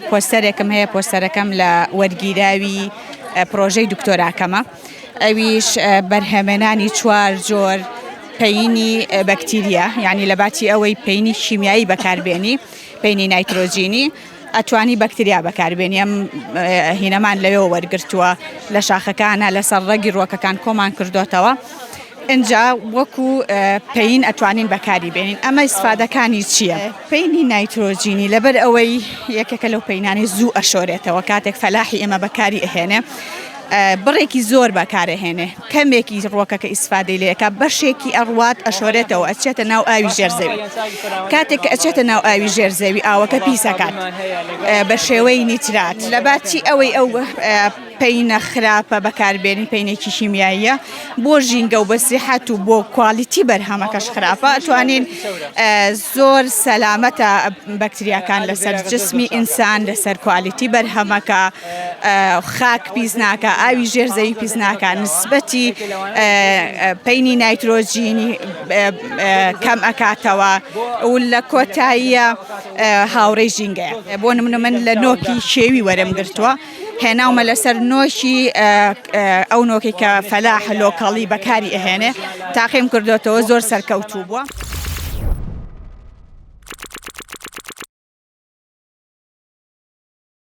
پۆستەرێکم هەیە پۆستەرەکەم لە وەرگیراوی پرۆژەی دکتۆراکەمە ئەویش بەرهەمێنانی چوار جۆر پەینی بەکتیریا یعنی لە باتی ئەوەی پەینی شیمیایی بەکاربێنی پەینی نایترۆجینی ئەتوانی بەکتریا بەکاربێنی ئەم هینەمان لەوێوە وەرگرتووە لە شاخەکانە لەسەر ڕەگی ڕوەکەکان کۆمان کردوتەوە ئینجا وەکو پەین ئەتوانین بەکاری بێنین ئەمە ئیسفادەکانی چییە؟ پەینی نایترۆجینی لەبەر ئەوەی یەکێکە لەو پەینانەی زوو ئەشۆرێتەوە کاتێک فەلاحی ئێمە بەکاری ئەهێنێ بڕێکی زۆر بەکارەهێنێ کەمێکی ڕوەکەکە ئیسفادەی لێکا بەشێکی ئەڕوات ئەشۆرێتەوە ئەچێتە ناو ئاوی ژێر زەوی کاتێک کە ئەچێتە ناو ئاوی ژێر زەوی ئاوەکە پیسەکات بە شێوەی نیترات لەباتی ئەوەی ئەو پەینە خراپە بەکاربێنین پەینێکی شیمیاییە بۆ ژینگە و بە سیحەت و بۆ کوالیتی بەرهەمەکەش خراپە ئەتوانین زۆر سەلامەتە بەکتریاکان لەسەر جسمی ئینسان لەسەر کوالیتی بەرهەمەکە خاک پیس ناکە ئاوی ژێر زەوی پیس ناکە نسبەتی پەینی نایترۆجینی کەم ئەکاتەوە و لە کۆتاییە هاوڕێی ژینگەیە بۆ نمونە من لە نۆکی شێوی وەرم گرتووە هێناومە لەسەر نۆکی ئەو نۆکەی کە فەلاح لۆکەڵی بەکاری ئەهێنێ تاقیم کردوێتەوە زۆر سەرکەوتوو بووە.